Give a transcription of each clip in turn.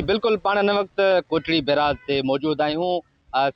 بلڪل پاڻ هن وقت ڪوٽڙي بئراج تي موجود آهيون.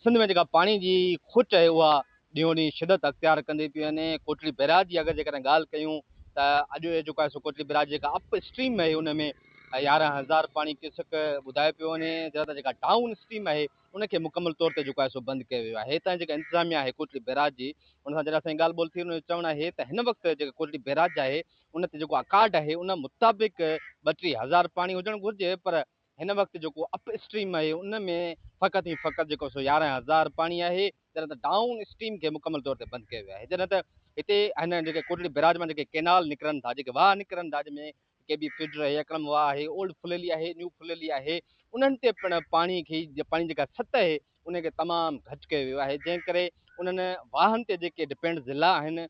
سنڌ ۾ جيڪا پاڻي جي کوٽ آهي اها ڏينهون ڏينهن شدت اختيار ڪندي پئي وڃي. ڪوٽڙي بئراج جي اگر جيڪڏهن ڳالهه ڪيون ته اڄ جيڪو آهي سو ڪوٽڙي بئراج جيڪا اپ اسٽريم آهي ان ۾ 11000 پاڻي ڪيوسڪ ٻڌايو پيو وڃي جڏهن ته جيڪا ڊائون اسٽريم آهي ان کي مڪمل طور تي جيڪو آهي سو بند ڪيو ويو آهي. هتان جيڪا انتظاميا آهي ڪوٽڙي بئراج جي ان سان جڏهن اسان جي ڳالهه ٻولهه ٿي ان جو چوڻ آهي ته هن وقت جيڪا ڪوٽڙي بئراج آهي ان تي جيڪو اڪارڊ آهي ان مطابق 32 هزار پاڻي هجڻ گهرجي پر هن وقت جيڪو اپ اسٽريم آهي ان ۾ فقط ۽ فقط جيڪو سو 11000 پاڻي آهي جڏهن ته ڊائون اسٽريم کي مڪمل طور تي بند ڪيو ويو آهي جڏهن ته هتي هن جيڪي ڪوٽڙي بئراج مان جيڪي ڪينال نڪرن ٿا جيڪي واهه نڪرن ٿا جنهن ۾ ڪي بي فيڊر آهي اڪرم واهه آهي اولڊ ڦليلي آهي نيو ڦليلي آهي انهن تي پڻ پاڻي کي پاڻي جيڪا سطح آهي ان کي تمام گهٽ ڪيو ويو آهي جنهن ڪري انهن واهن تي جيڪي ڊپينڊ ضلع آهن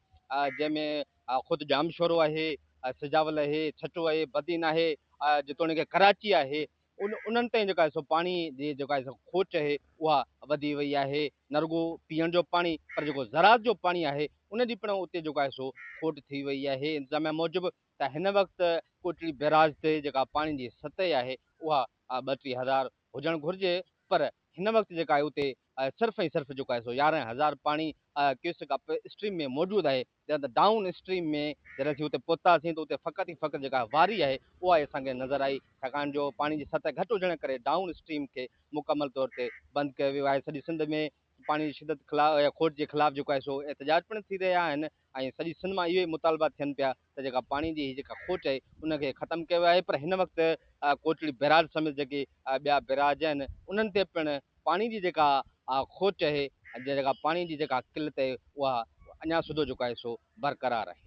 جنهن ۾ خود ڄامشورو آهي، سجاول آهي، ڇٽو آهي، بدين آهي، جيتوڻيڪ ڪراچي آهي، ان انهن تائين جيڪو آهي سو پاڻي جي جيڪو آهي سو کوٽ آهي اها وڌي وئي آهي، نه رڳو پيئڻ جو پاڻي پر جيڪو زراعت جو پاڻي آهي ان جي پڻ اتي جيڪو آهي سو کوٽ ٿي وئي آهي، انتظاميا موجب ته هن وقت ڪوٽڙي بئراج تي جيڪا پاڻي جي سطح آهي اها 32 هزار هجڻ گهرجي پر هن وقت جيڪا آهي اتي صرف ۽ صرف جيڪو آهي سو 11000 پاڻي ڪيوسڪ اپ اسٽريم ۾ موجود آهي جڏهن ته ڊائون اسٽريم ۾ جڏهن اسين اتي پهتاسين ته اتي فقط ۽ فقط جيڪا واري آهي اها ئي اسان کي نظر آئي ڇاڪاڻ جو پاڻي جي سطح گهٽ هجڻ ڪري ڊائون اسٽريم کي مڪمل طور تي بند ڪيو ويو آهي سڄي سنڌ ۾ پاڻي جي شدت خلاف کوٽ جي خلاف جيڪو آهي سو احتجاج پڻ ٿي رهيا آهن ۽ سڄي سنڌ مان اهي مطالبا ٿين پيا ته جيڪا پاڻي جي هي جيڪا کوٽ آهي ان کي ختم ڪيو ويو آهي پر هن وقت ڪوٽڙي بئراج سميت جيڪي ٻيا بئراج آهن انهن تي پڻ پاڻي جي جيڪا کوٽ آهي جيڪا پاڻي جي جيڪا قلت آهي اها اڃا سڌو جيڪو آهي سو برقرار آهي.